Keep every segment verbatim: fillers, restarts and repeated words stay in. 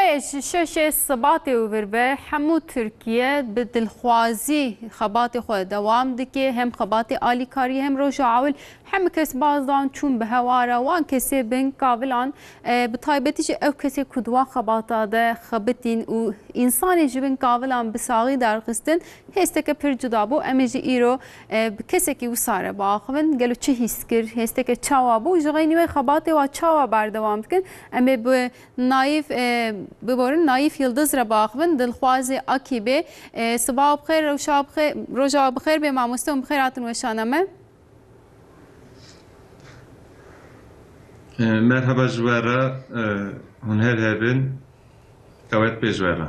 Ji şeşê Sibatê û vir ve hemû Tirkiye bi dilxwazî xebatê xwe dewam dike, hem xebatê alîkariyê hem roja ewil. Hemû kes baz dan çûn bi hewara wan kesê bin kavilan, e, bi taybetî jî ew kesê ku di wan xebata de xebitîn û însanê ji bin kavilan bi saxî derxistin, hêsteke pir cuda bû. Em ê jî îro, e, bi kesekî wisa re biaxivin. Gelo çi hîs kir? Hêsteke çawa bû? Ji xeynî wê xebatê wa çawa berdewam dikin? Em ê bi Nayîf, e, biborin, Nayîf Yildiz re biaxivin, dilxwazê Akîbê. E, sibaha bi xêr, rewşa bi xêr, roja bi xêr bê mamoste, hûn bi xêr hatin weşana me. E, merheba ji we re, e, hûn her hebin, qewet bê ji we re.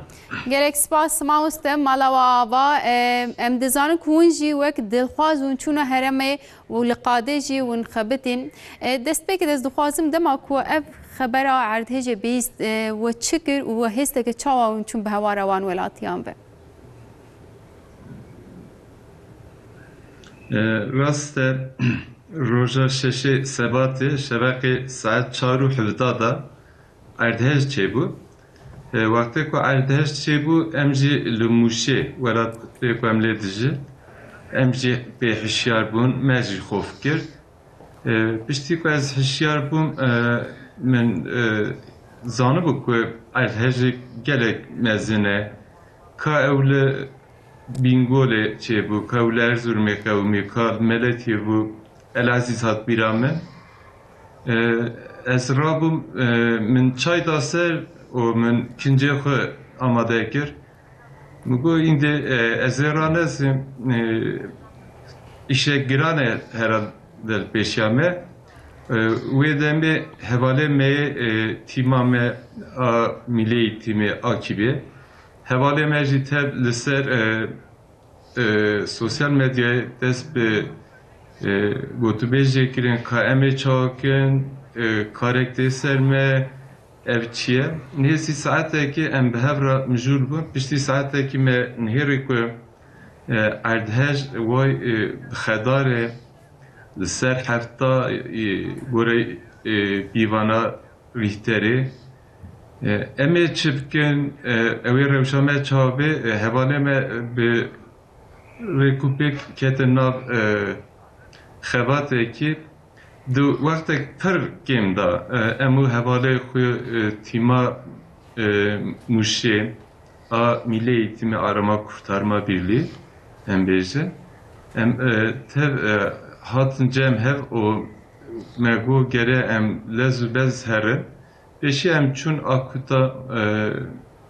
Gelek spas mamoste, mala we ava. E, em dizanin ku hûn jî wek dilxwaz hûn çûna herêmê û li qadê jî hûn xebitîn. E, destpêkê de ez dixwazim dema ku ev xebera erdhejê bihîst, e, we çi kir û we hêsteke çawa hûn çûn bi hewara wan welatiyan ve? E, rast e, roja şeşê Sebatê şeveqê saet çar û hevdeh de erdhej çêbû. E, wextê ku erdhej çêbû, em jî li Mûşê, welatê ku em lê dijî, em jî pê hişyar bûn, me jî xof kir. E, piştî ku ez hişyar bûm, e, min, e, zanibû ku erdhejê gelek mezin e. Ka ew li Bîngolê çêbû, ka ew li Erzurumê qewimî, ka li Meletiyê bû, Elezîz hat bîra min. E, ez rabûm, e, min çay da ser û min kincê xwe amade kir. Min got, îndê, e, ez ê ranezim, e, îşek giran e herhalde li pêşiya me. E, wê demê hevalê me yê, e, tîma me a Milli Eğitimê Akîbê. Hevalê me jî tev li ser, e, e, sosyal medyayê dest bi, e, gotûbêjê kirin ka em ê çawa kin, e, karek tê ser me, ev çi ye? Nêzî saetekê em bi hev re mijûl bûn. Piştî saetekî me nihêrî ku, e, erdhej way, e, bi xedarê li ser hefta, e, gorey, e, pîvana Richterê. E, em ê çi bikin? E, ew ê rewşa me çawa be? E, hevalê me bi rêkûpêk ketin nav, e, xebatekî. Di wextek pir kêm de, e, em û hevalê xwe, e, tîma, e, Mûşê a Milli Eğitimê Arama Kurtarma Birliği, em bêjin. Em, e, tev, e, hatin cem hev û me got gere em lez û bez herin. Pêşî em çûn a kuta, e,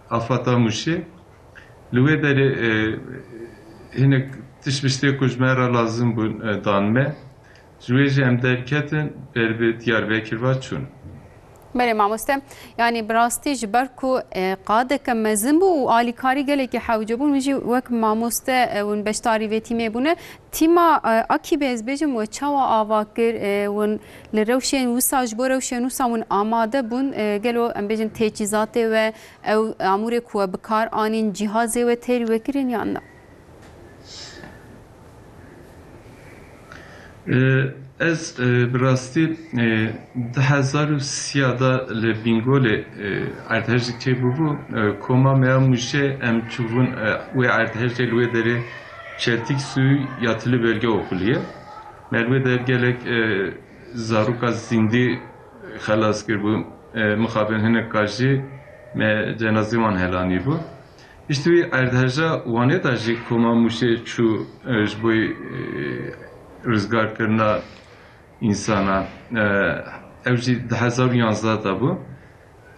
afata Mûşê. Li wê derê, e, hinek tişt biştê ku ji me re lazim bûn, e, dan me. Ji wê jî em derketin ber bi Diyarbekir ve çûn. Belê mamoste, yanî bi rastî ji ber ku, e, qadeke mezin bû û alîkarî gelekî hewce bûn, wî jî wek mamoste, e, hûn beşdarî vê tîmê bûne. Tîma, e, Akîbê ez bêjim we çawa ava kir, e, hûn li rewşên wisa, ji bo rewşên wisa hûn amade bûn, e, gelo em bêjin teçîzatê we, ew amûrê ku we bi kar anîn, cîhazê we têrî we kirin yan na? E, ez, e, bi rastî, e, du hezar û sî de li Bîngolê, e, erdhejek çêbûbû. E, koma me ya Mûşê em çûbûn, e, wê erdhejê li wê derê Çeltik Suyu Yatılı Bölge Okulu ye. Me li wê der gelek, e, zaroka zindî xelas kiribû. E, mixabin hineka jî me cenazê wan helanîbû. Piştî wî erdheja Wanê de jî koma Mûşê çû, e, ji bo, e, rizgarkirina însanan. E, ew jî du hezar û yanzdeh de bû.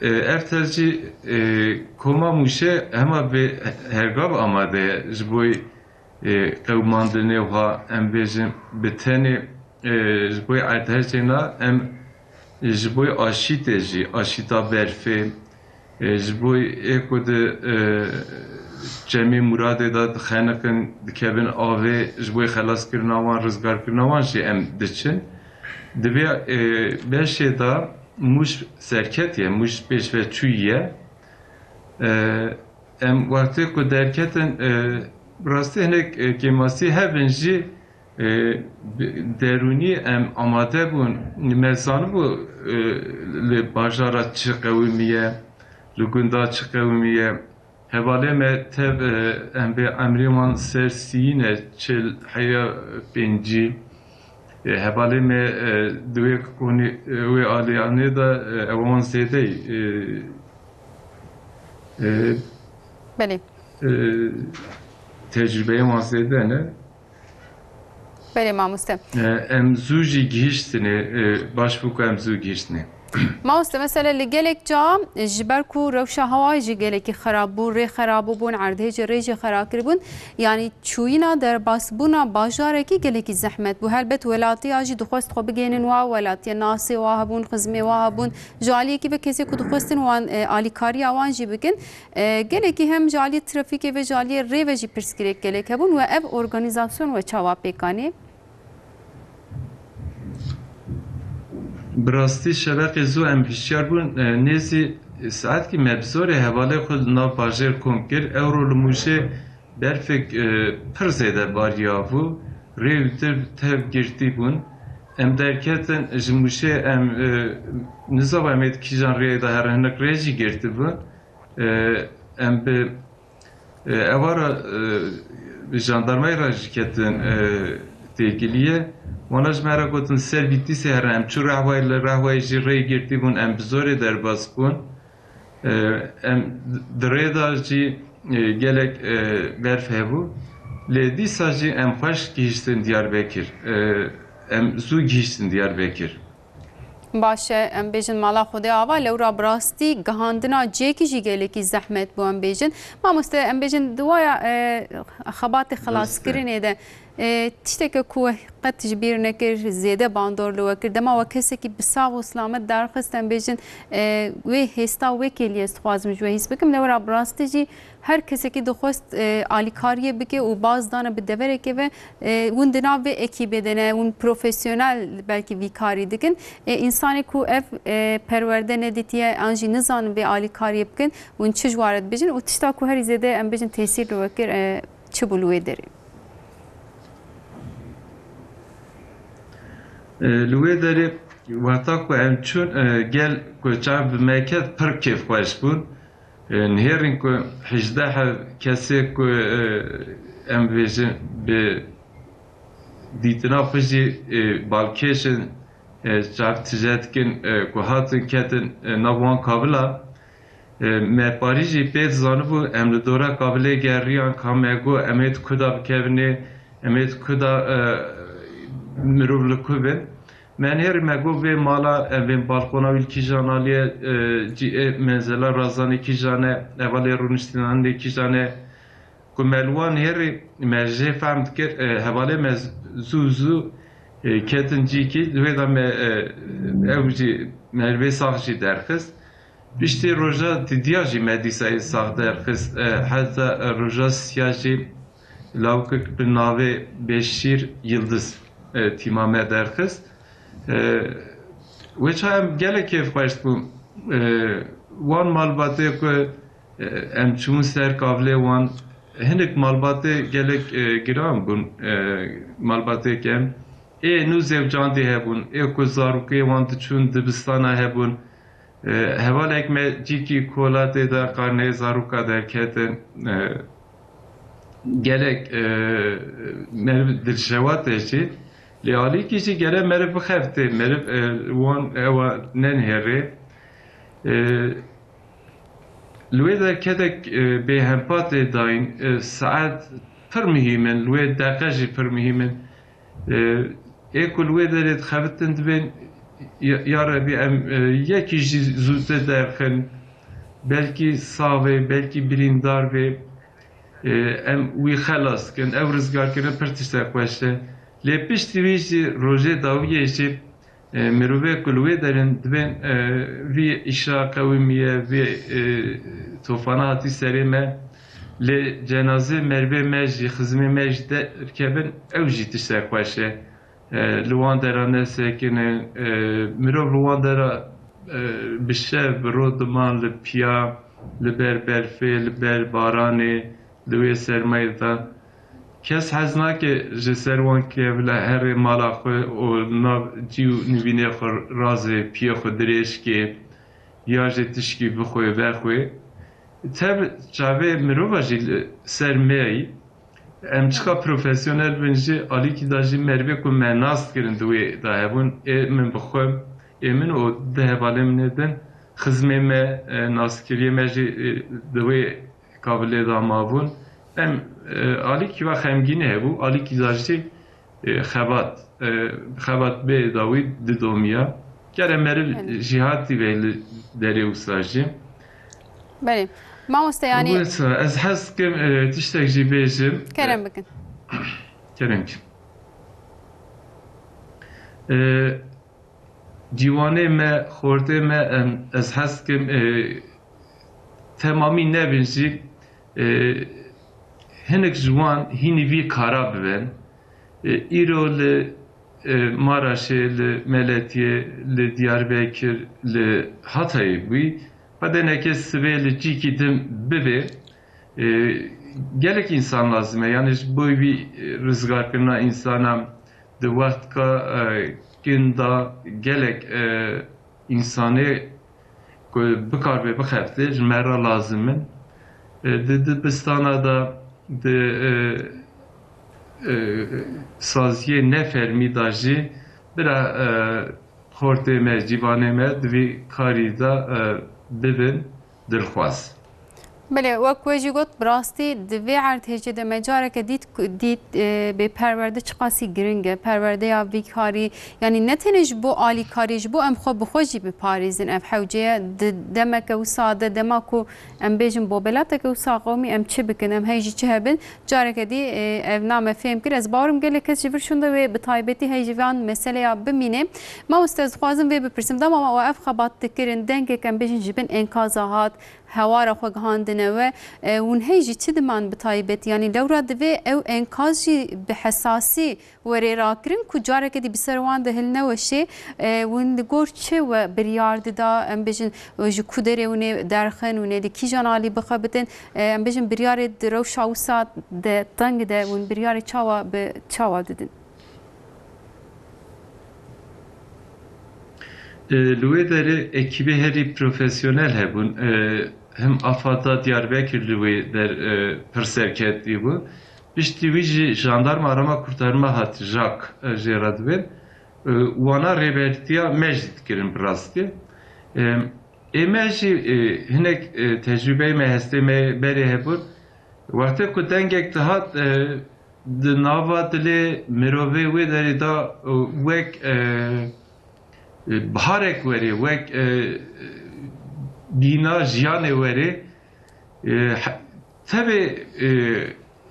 E, ev ter jî, e, koma Mûşê hema vê hergav amade ye ji bo, e, qewimandinê wiha, em bêjin, bi tenê, e, ji bo erdhejê na, em ji bo aşîtê jî, aşîta berfê, e, ji bo ê ku di, e, Çemê Muradê de dixeniqin, dikevin avê, ji bo xelaskirina wan, rizgarkirina wan jî em diçin. Divê, e, beşê de Mûş serketiye, Mûş pêşveçûyî ye. E, em wextê ku derketin, e, bi rastî hinek, e, kêmasî hebin jî, e, bi, derûnî em amade bûn. Me zanibû, e, li bajara çi qewimiye, li gunda çi qewimiye. Hevalê me tev, e, em bê emrê wan ser sîyî ne, çil heya pêncî. E, hevalê me, e, di wê konî, e, wê aliyanê de, e, ew wan zêde, e, e, Belê. e, tecrûbeyê wan zêde ne. Belê mamoste. E, em zû jî gihîştinê, e, baş bû ku em zû gihîştinê. Mamoste, mesela li gelek ca, e, ji ber ku rewşa hewa jî gelekî xerab bû, rê xerab bûbûn, erdhêjê rê jî xera kiribûn. Yanî çûyîna derbasbûna bajarekî gelekî zehmet bû. Helbet welatiya jî dixwest xwe bigihênin wa, welatiye nasê wa hebûn, xizmê wa hebûn. Ji aliyekî ve kesê ku dixwestin wan, e, alîkariya wan jî bikin. E, gelekî hem ji aliyê trafîkê ve, ji aliyê rê ve jî pirsgirêk gelek hebûn we ev organîzasyon we çawa pêk anî? Bi rastî şeveqê zû em hişyar bûn. E, nêzî saetkî me bi zorê hevalê xwe li nav bajêr kom kir. Ewro li Mûşê berfek, e, pir zêde bariyabû. Rê û tev girtî bûn. Em derketin ji Mûşê, em, e, nizava em ê di kîjan rêyê de herin, hinek rê jî girtibûn. E, em bi, e, ewara, e, bi jandarmayê re jî ketin, e, têkiliyê. Wana ji me re gotin ser Bîtîsê herin. Em çû Rehwayê, li Rehwayê jî rê girtî bûn. Em bi zorê derbas bûn. E, em di rê de jî, e, gelek, e, berf hebû. Lê dîsa jî em xweş gihîştin Diyarbekir. E, em zû gihîştin Diyarbekir. Baş e, em bêjin mala Xwedê ava, lewra bi rastî gihandina cêkî jî gelekî zehmet bû, em bêjin. Mamoste, em bêjin di waya, e, xebatê Rast e. xelaskirinê de, e, tişteke ku we qet ji bîr nekir, zêde bandor li we kir. Dema we kesekî bi sax û silamet derxist, em bêjin, e, wê hêsta wê kêliyê ez dixwazim ji we hîs bikim. Lewra bi rastî jî Her kesekî dixwest, e, alîkariyê bike û baz dane bi deverekê ve, e, hûn di nav vê ekîbê de ne, hûn profesyonel belkî vî karî dikin. E, însanê ku ev, e, perwerde nedîtiye an jî nizanin vê alîkariyê bikin, hûn çi ji wan re dibêjin û tişta ku herî zêde em bêjin tesîr li we kir, e, çi bû li wê derê? E, li wê derê wexta ku em çûn, e, gel ku çav bi me ket pir kêfxweş bûn. E, nihêrîn ku hejdeh kesê ku, e, em bêjin bi dîtina xwe jî, e, balkêş in, e, çav tije dikin, e, ku hatin ketin, e, nav wan kavila, e, me parî jî pê dizanibû, em li dora kavilê geriyan, ka me got, em ê di ku de bikevin ê, em ê di ku de, e, mirov li ku bin. Me nêrî me got vê mala, em vê balkona wî li kîjan aliyê, e, cî ê menzela razanê kîjan e, hevalê rûniştinan lê kîjan e. Ku me li wan nêrî me jê fehm dikir, e, hevalê me zû zû, e, ketin cîkî, di wê de me, e, ew jî me li vê sax jî derxist. Piştî roja didiya jî me dîsa ê sax derxist. E, heta roja siya jî lawikek bi navê Beşîr Yildiz, e, tîma me derxist. E, wê çax em gelek kêfxweş bûn. E, wan malbatê ku, e, em çûn ser kavlê wan, hinek malbatê gelek, e, giran bûn, e, malbatê kem. Ê nû zewcandî hebûn, ê ku zarokê wan diçûn dibistana hebûn. E, hevalek me cîkî kolatê de qarnê zaroka derketin. E, gelek, e, meriv dilşewat e jî. Lê alîkî jî gere meriv bixeftê, meriv, e, wan ewa nenihêrê. E, li wê derketek, e, bêhempa tê dayîn, e, saet pir muhîm in, li wê deqe jî pir muhîm in. E, ê ku li wê derê dixebitin dibên, ya, ya Rebî em, e, yekî jî zûtir derxin, belkî savê, belkî birîndar bê, e, em wî xelas dikin. Ew rizgarkirin pir tiştek xweş e. Lê piştî wî jî rojê dawiyê jî, e, mirovê ku li wê derin dibên, e, vî îşa qewimiye, vî, e, tofana hatî serê me, lê cenazê merivê me jî, xizmê me jî derkevin, ew jî tiştek xweş e. E, li wan dera nesekinin, e, mirov li wan dera, e, bi şev, bi roj diman li piya, li ber berfê, li ber baranê, di wê sermayê de kes hez nake ji ser wan kevile herê mala xwe û nav cî û nivînê xwe razê piyê xwe dirêj kê. ya jî tişkî bixwe vexwe. Tev çavê mirova jî li ser me yî. Em çiqa profesyonel bin jî alîkî da jî merivê ku me nas kirin di wê de hebûn, ê min bi xwe, ê min û di hevalê min ê din xizmê me, e, naskiriyê me jî, e, di wê kavilê de mabûn. Em, e, alîkî ve xemgînî hebû, alîkî da jî, e, xebat, e, xebat bê dawî didomiya. Gere meriv Belê. Jîhatî ve li derê wisa jî. Belê. Mamoste, yanî Wisa ez hez dikim, e, tiştek jî bêjim. Kerem bikin. Kerem ki. E, Ciwanê me, xortê me, em, ez hez dikim, e, temamî nebin jî, e, hinek ji wan hînî vî kara bibin. E, îro li, e, Maraşê, li Meletiyê, li Diyarbekir, li Hatayê bûyî, xwedê neke sibê li cîkî din bibê. E, gelek însan lazim e. Yani ji bo vî, e, rizgarkirina însana di wextka, e, kin de gelek, e, însanê ku bikaribe bixebite ji me re lazim in. E, di dibistana de, di, e, e, saziyê nefermî de jî bira, e, xortê me, cîvanê me di vî karî de, e, bibin dilxwaz. Belê, wek we jî got, bi rastî di vê erdhêjê de me careke dît ku, dît, e, bê perwerde çiqasî giring e. Perwerdeya vî karî, yanî ne tenê ji bo alîkarî, ji bo em xwe bi xwe jî biparêzin ev hewceye. Di demeke wisa de, dema ku em bêjin bobelateke wisa qewmî, em çi bikin, em hey jî çi hebin, careke dî, e, ev name fêm kir. Ez bawerim gelek kes ji vir şûnde wê bi taybetî hey ji van meseleya bimîne. Mamoste, ez dixwazim vê bipirsim, dema we ev xebat dikirin, dengek em bêjin ji bin enkaza hat, hewara xwe gihandine we, e, hûn hey jî çi diman bi taybetî? Yanî lewra divê ew enkaz jî bi hesasî were rakirin ku careke dî bi ser wan de hilneweşê, e, hûn li gor çi we biryar dida, em bêjin, e, ji ku derê hûn ê derxin, hûn ê li kîjan alî bixebitin, e, em bêjin biryarê di rewşa wisa de teng de hûn biryarê çawa bi çawa didin? E, li wê derê ekîbê herî profesyonel hebûn. E, him afada Diyarbekir li wê der, e, pir serketî bû. Piştî wî jî jandarma arama kurtarma hat, jak, e, jê re dibên. E, wana rêbertiya me jî dikirin bi rastî. E, ê me jî, e, hinek, e, tecrûbeyê me hestê me berê hebûn. Wextê ku dengek dihat, e, di nava dilê mirovê wê derê de, e, wek, e, e, biharek werê, wek, e, bîna jiyanê werê, e, he-, tevê, e,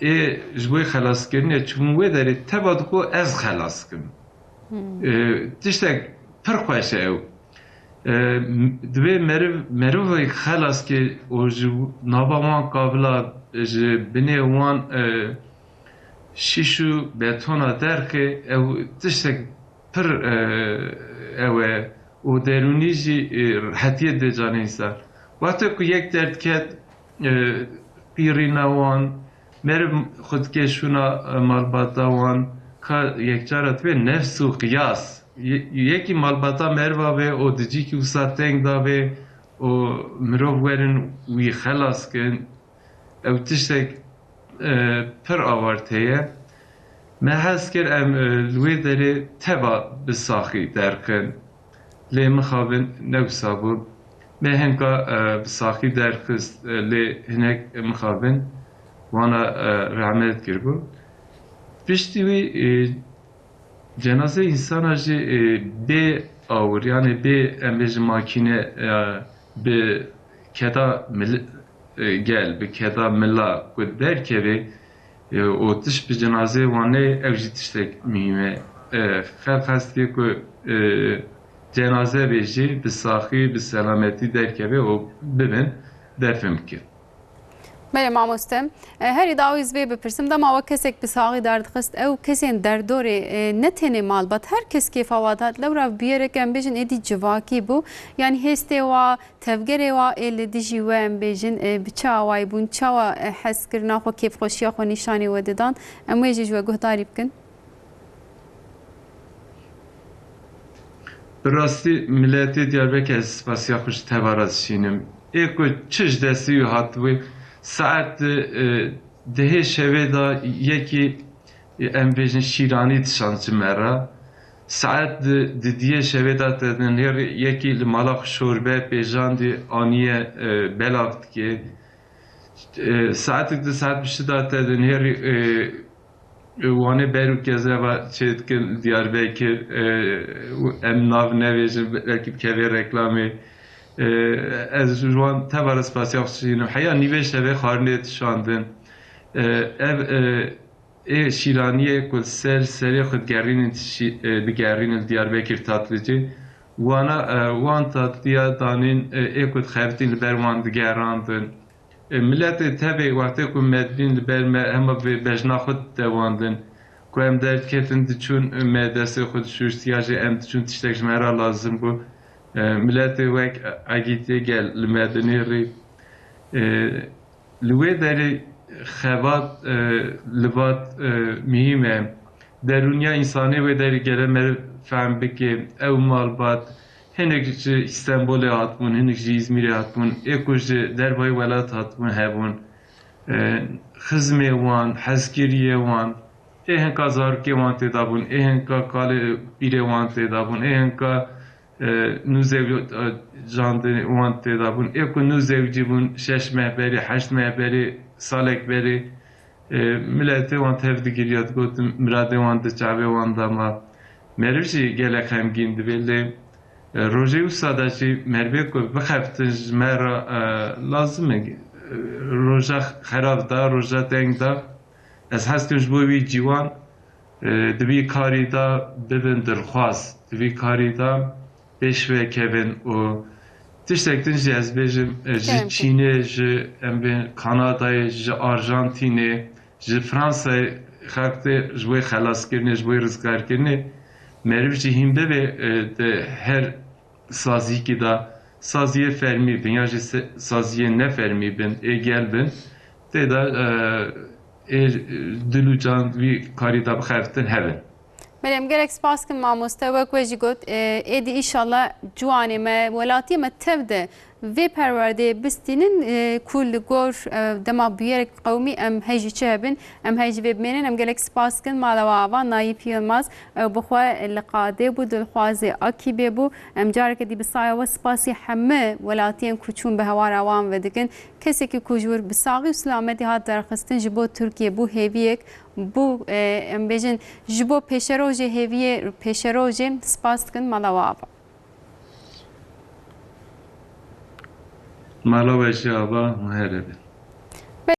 ê ji bo xelaskirinê çûbûn wê derê teva digo ez xelas kim. Hmm. E, tiştek pir xweş e ew. E, m-, divê meriv, merivek xelas ke û ji nava wan kavila ji binê wan, e, şîş û betona derxe, ew tiştek pir, e, ew e û derûnî jî, e, rehetiyê dê canê însan. Wextê ku yek derdiket, e, qîrîna wan, meriv xwe dike şûna, e, malbata wan, ka yekcara divê nefs û qiyas. Ye-, yekî malbata meriva vê û di cîkî wisa teng da vê û mirov werin wî xelas kin. Ew tiştek, e, pir awarte ye. Me hez kir em, e, li wê derê teva bi saxî derxin. Lê mixabin ne wisa bû. Me hinka, e, bi saxî derxist, e, lê hinek mixabin wana, e, rehmet kiribû. Piştî wî, e, Cenazeyê însana jî, e, bê awir, yanî bê, em bêjin, makîne, e, bi keda mil-, e, gel, bi keda mila ku derkeve, e, û tişt bi cenazeyê wan neyê, ew jî tiştek muhîm e. E, xelk hestê ku, e, cenaze bê jî bi saxî, bi selametî derkeve û bibin defin bikin. Belê mamoste. E, herî dawî ez vê bipirsim, dema we kesek bi saxî derdixist, ew kesên derdorê, e, ne tenê malbat, her kes kêfa wa dihat, lewra bûyereke em bêjin êdî civakî bû. Yanî hêstê wa, tevgerê wa ê li dijî we em bêjin, e, bi çi awayî bûn, çawa, e, hezkirina xwe, kêfxweşiya xwe nîşanî we didan? Em wê jî ji we guhdarî bikin. Rastî miletê Diyarbekir ez spasiya xwe ji teva re dişînim. Ê ku çi ji destê wî hatibû, saet, e, dehê şevê de yekî, e, em bêjin şîranî dişand ji me re. Saet di, di diyê şevê de te dinêrî yekî li mala xwe şorbe pêjandî aniye, e, belav dike. E, saetik di saet bişi de te dinêrî, e, e, wane ber û kezeva çêdikin Diyarbekir, e, em nav nevêjin, belkî bikeve reklamê. E, ez ji wan teva re spasiya xwe dişînim. Heya nîvê şevê xwarinê dişandin. E, ev, e, ê şîraniyê ku li ser serê xwe digerînin, şî-, e, digerînin li Diyarbekir tatlicî. Wana, e, wan tatliya danîn, e, ê ku dixebitîn li ber wan digerandin. E, miletê tevê wextê ku me dibîn li ber me hema vê bejna xwe didewandin. Ku em derdiketin diçûn, e, me destê xwe dişûşt ya jî em diçûn tiştek ji me re lazim bû. E, miletê wek egîtê gel li me dinêrî. E, Li wê derê xebat, e, livat, e, muhîm e. Derûniya însanê wê derê gere meriv fehm bike. Ew malbat, hinek ji Îstenbolê hatibûn, hinek ji Îzmîrê hatibûn. Ê ku ji dervayî welat hatibûn hebûn. E, xizmê wan, hezkiriyê wan, ê hinka zarokê wan têda bûn, ê hinka kalê pîrê wan têda bûn, ê hinka e, nû zewcandin wan têda bûn. Ê ku nû zewcî bûn, şeş meh berê, heşt meh berê, salek berê, e, miletê wan tev digiriya, digotin miradê wan di çavê wan de ma. Meriv jî gelek xemgîn dibê, lê, e, rojê wisa de jî merivê ku bixebtin ji me re, e, lazim e. E, roja xerab da, roja teng da. Ez hez dikim ji bo wî ciwan, e, di vî karî de bibin dilxwaz, di vî karî de pêş ve kevin û tiştek din jî ez bêjim, e, ji Kerem Çînê, ji, em bên, Kanadayê, ji Arjantînê, ji Fransayê xelk tê ji bo xelaskirinê, ji bo rizgarkirinê. Meriv jî hîn bibe, e, di her saziyekî de, saziyê fermî bin ya jî se-, saziyê nefermî bin, ê gel bin, tê de, e, ê dil û can vî karî de bixebtin hebin. Belê, em gelek spas kin mamoste, wek we jî got, e, êdî înşallah ciwanê me, welatiyê me tev de vê perwerdeyê bistînin, e, ku li gor, e, dema bûyerek qewimî em hej jî çi hebin, em hej jî vê bimênin. Em gelek spas kin mala we ava Nayîf Yilmaz, ew bi xwe li qadê bû, dilxwazê Akîbê bû. Em careke dî bi saya we spasî hemû welatiyên ku çûn bi hewara wan ve dikin. Kesekî ku ji wir bi saxî û silametî hat derxistin ji bo Tirkiyê bû hêviyek, bû, e, em bêjin, ji bo pêşerojê hêviyê, pêşerojê spas dikin mala we ava. Mala we jî ava, here be.